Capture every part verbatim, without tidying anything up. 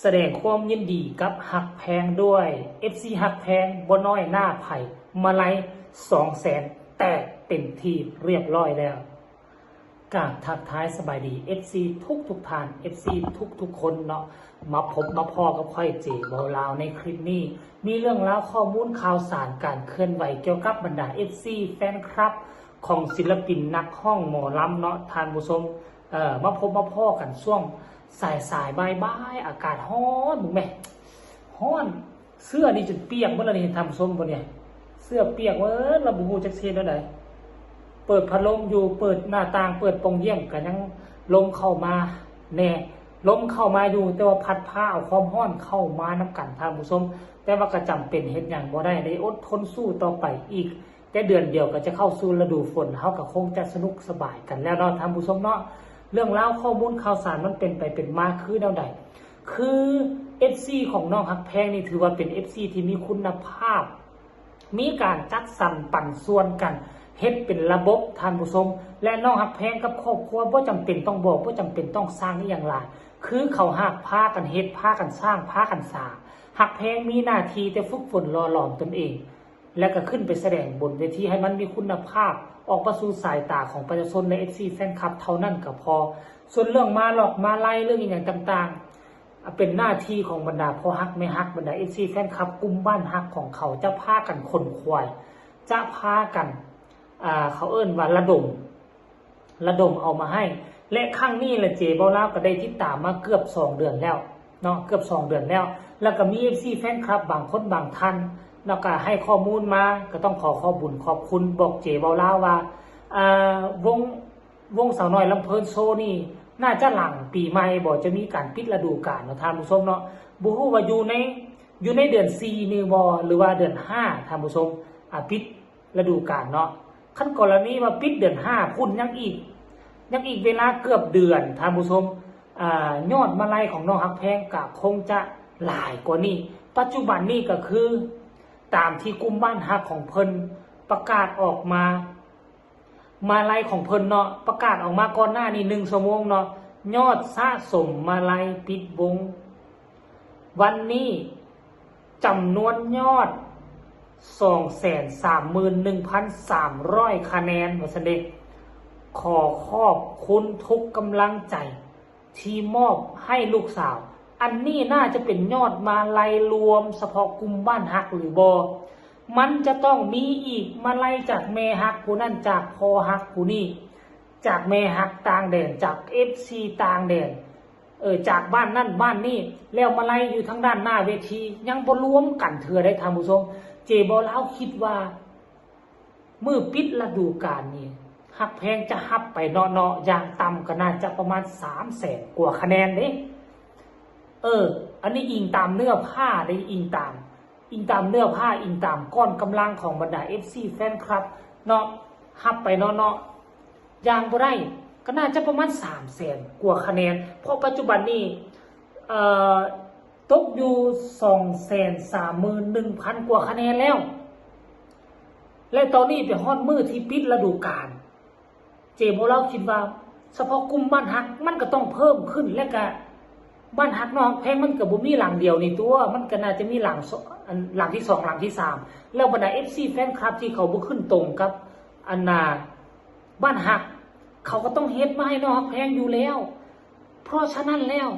แสดงความยินดีกับฮักแพงด้วย เอฟซี ฮักแพงบ่น้อยหน้าไผ มาลัย สองแสน แตกเป็นที่เรียบร้อยแล้ว กราบทักทายสบายดี เอฟซี ทุกทุกๆท่าน เอฟซี ทุกทุกๆคนเนาะ มาพบมาพ้อกับข้อยเจบ่าวลาวในคลิปนี้ มีเรื่องราวข้อมูลข่าวสารการเคลื่อนไหวเกี่ยวกับบรรดา เอฟซี แฟนคลับ ของศิลปินนักฮ้องหมอลำเนาะท่านผู้ชม เอ่อ มาพบมาพ้อกันช่วงสายๆบ่ายๆ อากาศฮ้อน มึงแม่ ฮ้อน เสื้อนี่จนเปียกหมดแล้วนี่ท่านผู้ชม บ่เนี่ย เสื้อเปียกหมด เราบ่ฮู้จักสิเฮ็ดแนวใด เปิดพัดลมอยู่ เปิดหน้าต่าง เปิดป่องเยี่ยม ก็ยังลมเข้ามาแน่ ลมเข้ามาอยู่ แต่ว่าพัดพาเอาความฮ้อนเข้ามานำกันท่านผู้ชม แต่ว่าก็จำเป็นเฮ็ดหยังบ่ได้ ได้อดทนสู้ต่อไปอีก แต่เดือนเดียวก็จะเข้าสู่ฤดูฝน เฮาก็คงจะสนุกสบายกันแล้วเนาะท่านผู้ชมเนาะ เรื่องราวข้อมูลข่าวสารมันเป็นไปเป็นมาคือแนวใด คือ เอฟซี ของน้องฮักแพงนี่ถือว่าเป็น เอฟซี ที่มีคุณภาพ มีการจัดสรรปันส่วนกัน เฮ็ดเป็นระบบท่านผู้ชม และน้องฮักแพงกับครอบครัวบ่จำเป็นต้องบอก บ่จำเป็นต้องสร้างอีหยังหลาย คือเขาฮักพากันเฮ็ด พากันสร้าง พากันสา ฮักแพงมีหน้าที่แต่ฝึกฝนหล่อหลอมตนเอง และก็ขึ้นไปแสดงบนเวทีให้มันมีคุณภาพ ออกมาสู่สายตาของประชาชนและ เอฟซี แฟนคลับเท่านั้นก็พอ ส่วนเรื่องมาลอกมาลัย เรื่องอีหยังต่างๆอ่ะ เป็นหน้าที่ของบรรดาพ่อฮักแม่ฮัก บรรดา เอฟซี แฟนคลับกลุ่มบ้านฮักของเขา จะพากันขนขวาย จะพากัน อ่า เขาเอิ้นว่าระดม ระดมเอามาให้ และครั้งนี้แหละเจบ่าวลาวก็ได้ติดตามมาเกือบสองเดือนแล้วเนาะ เกือบสองเดือนแล้ว แล้วก็มี เอฟซี แฟนคลับบางคนบางท่านเนาะ ก็ให้ข้อมูลมา ก็ต้องขอขอบบุญขอบคุณ บอกเจบ่าวลาวว่า อ่า วง วงสาวน้อยลำเพลินโชว์นี่ น่าจะหลังปีใหม่บ่ จะมีการปิดฤดูกาลเนาะท่านผู้ชมเนาะ บ่ฮู้ว่าอยู่ใน อยู่ในเดือนสี่นี่บ่ หรือว่าเดือนห้า ท่านผู้ชม อ่า ปิดฤดูกาลเนาะ คันกรณีว่าปิดเดือนห้าพุ้นยังอีก ยังอีกเวลาเกือบเดือนท่านผู้ชม อ่า ยอดมาลัยของน้องฮักแพงก็คงจะหลายกว่านี้ ปัจจุบันนี่ก็คือ ตามที่กลุ่มบ้านฮักของเพิ่นประกาศออกมา มาลัยของเพิ่นเนาะ ประกาศออกมาก่อนหน้านี้หนึ่งชั่วโมงเนาะ ยอดสะสมมาลัยปิดวง วันนี้จำนวนยอด สองแสนสามหมื่นหนึ่งพันสามร้อย คะแนน ว่าซั่นเด้ ขอขอบคุณทุกกำลังใจที่มอบให้ลูกสาว อันนี้น่าจะเป็นยอดมาลัยรวมเฉพาะกลุ่มบ้านฮักหรือบ่ มันจะต้องมีอีกมาลัยจากแม่ฮักผู้นั้น จากพ่อฮักผู้นี้ จากแม่ฮักต่างแดน จาก เอฟซี ต่างแดน เออ จากบ้านนั่นบ้านนี่ แล้วมาลัยอยู่ทางด้านหน้าเวที ยังบ่รวมกันเทื่อได้ท่านผู้ชม เจบ่าวลาวคิดว่า มื้อปิดฤดูกาลนี่ ฮักแพงจะฮับไปเนาะๆ อย่างต่ำก็น่าจะประมาณสามแสนกว่าคะแนนเด้ เออ อันนี้อิงตามเนื้อผ้าเด้ อิงตาม อิงตามเนื้อผ้า อิงตามก้อนกำลังของบรรดา เอฟซี แฟนคลับเนาะ ฮับไปเนาะๆ อย่างบ่ได้ ก็น่าจะประมาณสามแสนกว่าคะแนน เพราะปัจจุบันนี้ เอ่อ ตกอยู่ สองแสนสามหมื่นหนึ่งพัน กว่าคะแนนแล้ว และตอนนี้ไปฮอดมื้อที่ปิดฤดูกาล เจบ่าวลาวคิดว่า เฉพาะกลุ่มบ้านฮักมันก็ต้องเพิ่มขึ้น และก็บ้านฮักน้องฮักแพงมันก็บ่มีหลังเดียวนี่ตัว มันก็น่าจะมีหลังสอง อัน หลังที่สอง หลังที่สาม แล้วบรรดา เอฟซี แฟนคลับที่เขาบ่ขึ้นตรงกับ อันน่ะ บ้านฮัก เขาก็ต้องเฮ็ดมาให้น้องฮักแพงอยู่แล้ว เพราะฉะนั้นแล้ว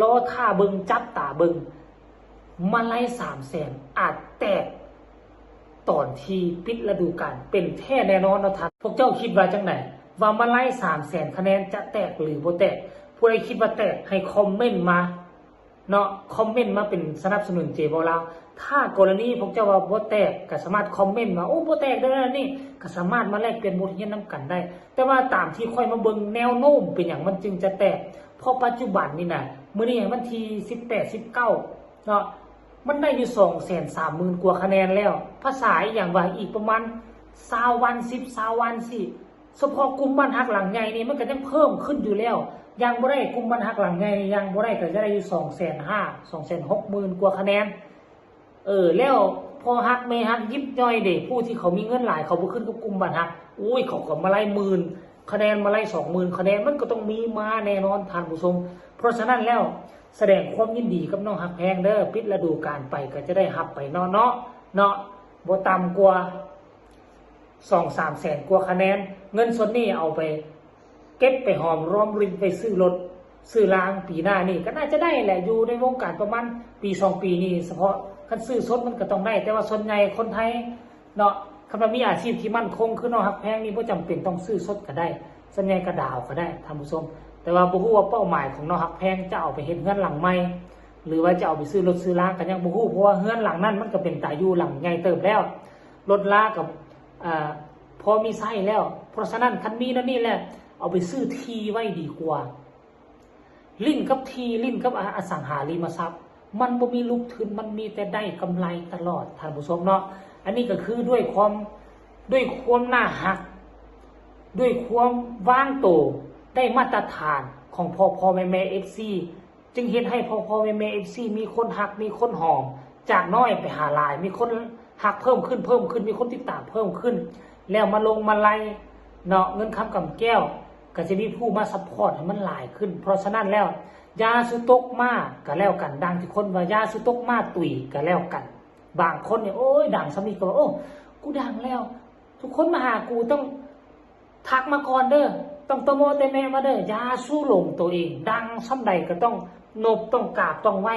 รอท่าเบิ่ง จับตาเบิ่ง มาลัยสามแสนอาจแตก ตอนที่ปิดฤดูกาลเป็นแท้แน่นอนเนาะท่าน พวกเจ้าคิดว่าจังได ว่ามาลัยสามแสนคะแนนจะแตกหรือบ่แตก ผู้ใดคิดว่าแตกให้คอมเมนต์มาเนาะ คอมเมนต์มาเป็นสนับสนุนเจบ่าวลาว ถ้ากรณีพวกเจ้าว่าบ่แตกก็สามารถคอมเมนต์มา โอ้ บ่แตกเด้อนี่ ก็สามารถมาแลกเปลี่ยนบทเรียนนำกันได้ แต่ว่าตามที่ข้อยมาเบิ่งแนวโน้มเป็นหยังมันจึงจะแตก เพราะปัจจุบันนี่นะ มื้อนี้วันที่สิบแปด สิบเก้า เนาะ มันได้อยู่ สองแสนสามหมื่น กว่าคะแนนแล้ว ภาษาอีหยังว่าอีกประมาณ ซาววัน สิบ ซาววันสิ เฉพาะกลุ่มบ้านฮักหลังใหญ่นี่มันก็ยังเพิ่มขึ้นอยู่แล้ว ยังบ่ได้กลุ่มบ้านฮักหลังใหญ่นี่ยังบ่ได้ก็จะได้อยู่ สองแสนห้า สองแสนหกหมื่น กว่าคะแนน เออ แล้วพ่อฮักแม่ฮักยิบย่อยเด้ ผู้ที่เขามีเงินหลายเขาบ่ขึ้นกับกลุ่มบ้านฮัก โอ้ย เขาก็มาลัยหมื่นคะแนน มาลัยสองหมื่นคะแนน มันก็ต้องมีมาแน่นอนท่านผู้ชม เพราะฉะนั้นแล้ว แสดงความยินดีกับน้องฮักแพงเด้อ ปิดฤดูกาลไปก็จะได้ฮับไปเนาะ เนาะ เนาะ บ่ต่ำกว่า สองสามแสนกว่าคะแนน เงินส่วนนี้เอาไปเก็บไปหอมรอมรินไปซื้อรถ ซื้อลางปีหน้านี่ก็น่าจะได้แหละ อยู่ในวงการประมาณปีสองปีนี่ เฉพาะคันซื้อสดมันก็ต้องได้ แต่ว่าส่วนใหญ่คนไทยเนาะ คันว่ามีอาชีพที่มั่นคงคือน้องฮักแพงนี่บ่จำเป็นต้องซื้อสดก็ได้ ส่วนใหญ่ก็ดาวน์ก็ได้ท่านผู้ชม แต่ว่าบ่ฮู้ว่าเป้าหมายของน้องฮักแพงจะเอาไปเฮ็ดเฮือนหลังใหม่ หรือว่าจะเอาไปซื้อรถซื้อลาก็ยังบ่ฮู้ เพราะว่าเฮือนหลังนั้นมันก็เป็นตาอยู่หลังใหญ่เติบแล้ว รถลากับ อ่า พอมีใช้แล้ว เพราะฉะนั้นคันมีแนวนี้แหละ เอาไปซื้อที่ไว้ดีกว่า ลิ้นกับที่ ลิ้นกับอสังหาริมทรัพย์ มันบ่มีลูกทุน มันมีแต่ได้กำไรตลอดท่านผู้ชมเนาะ อันนี้ก็คือด้วยความ ด้วยความน่าฮัก ด้วยความวางโตได้มาตรฐานของพ่อพ่อแม่แม่ เอฟซี จึงเฮ็ดให้พ่อพ่อแม่แม่ เอฟซี มีคนฮัก มีคนหอม จากน้อยไปหาหลาย มีคนฮักเพิ่มขึ้น เพิ่มขึ้น มีคนติดตามเพิ่มขึ้น แล้วมาลงมาไล่เนาะ เงินคำกำแก้ว ก็จะมีผู้มาซัพพอร์ตให้มันหลายขึ้น เพราะฉะนั้นแล้ว อย่าสุตกมาก็แล้วกัน ดังที่คนว่าอย่าสุตกมาตุยก็แล้วกัน บางคนเนี่ย โอ้ย ดังส่ำนี้ก็ว่า โอ้ กูดังแล้ว ทุกคนมาหากูต้องทักมาก่อนเด้อ ต้องตะโมะตะแมะมาเด้อ อย่าสู้หลงตัวเอง ดังส่ำใดก็ต้องนบ ต้องกราบ ต้องไหว้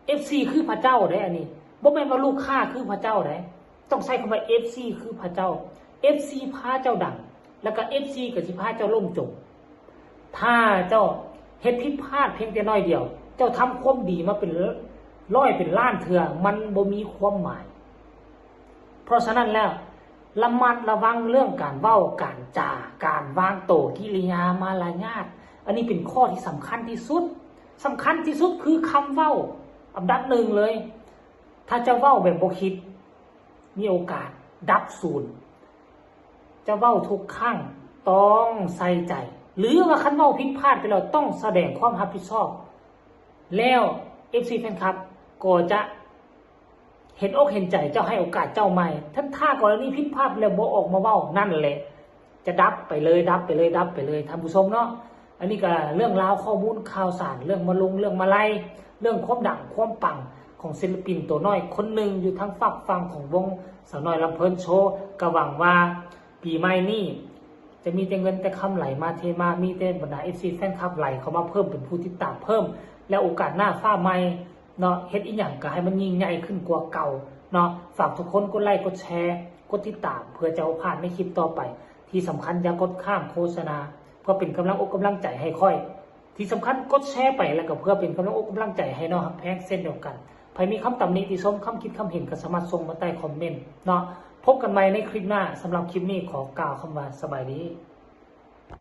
เอฟซี คือพระเจ้าเด้ อันนี้บ่แม่นว่าลูกค้าคือพระเจ้าเด้ ต้องใช้คำว่า เอฟซี คือพระเจ้า เอฟซี พาเจ้าดัง แล้วก็ เอฟซี ก็สิพาเจ้าล่มจม ถ้าเจ้าเฮ็ดผิดพลาดเพียงแต่น้อยเดียว เจ้าทำความดีมาเป็นร้อยเป็นล้านเทื่อ มันบ่มีความหมาย เพราะฉะนั้นแล้ว ระมัดระวังเรื่องการเว้า การจา การวางโต กิริยามารยาท อันนี้เป็นข้อที่สำคัญที่สุด สำคัญที่สุดคือคำเว้า อันดับหนึ่งเลย ถ้าเจ้าเว้าแบบบ่คิด มีโอกาสดับศูนย์ เจ้าเว้าทุกครั้งต้องใส่ใจ หรือว่าคันเว้าผิดพลาดไปแล้วต้องแสดงความรับผิดชอบ แล้ว เอฟซี แฟนคลับ ก็จะเห็นอกเห็นใจเจ้า ให้โอกาสเจ้าใหม่ ถ้า ถ้ากรณีผิดพลาดแล้วบ่ออกมาเว้า นั่นแหละ จะดับไปเลย ดับไปเลย ดับไปเลย ท่านผู้ชมเนาะ อันนี้ก็เรื่องราวข้อมูลข่าวสาร เรื่องมาลง เรื่องมาลัย เรื่องความดังความปังของศิลปินตัวน้อยคนหนึ่งอยู่ทางฝากฝั่งของวงสาวน้อยลำเพลินโชว์ ก็หวังว่าปีใหม่นี้จะมีแต่เงินแต่คำไหลมาเทมา มีแต่บรรดา เอฟซี แฟนคลับไหลเข้ามาเพิ่ม เป็นผู้ติดตามเพิ่ม แล้วโอกาสหน้าฟ้าใหม่เนาะ เฮ็ดอีหยังก็ให้มันยิ่งใหญ่ขึ้นกว่าเก่าเนาะ ฝากทุกคนกดไลค์ กดแชร์ กดติดตาม เพื่อจะบ่พลาดในคลิปต่อไป ที่สำคัญอย่ากดข้ามโฆษณา เพื่อเป็นกำลังอกกำลังใจให้ข้อย ที่สำคัญกดแชร์ไปแล้วก็เพื่อเป็นกำลังอกกำลังใจให้น้องฮักแพงเช่นเดียวกัน ใผมีคำตำหนิติชม คำคิดคำเห็นก็สามารถส่งมาใต้คอมเมนต์เนาะ พบกันใหม่ในคลิปหน้า สำหรับคลิปนี้ขอกล่าวคำว่าสบายดี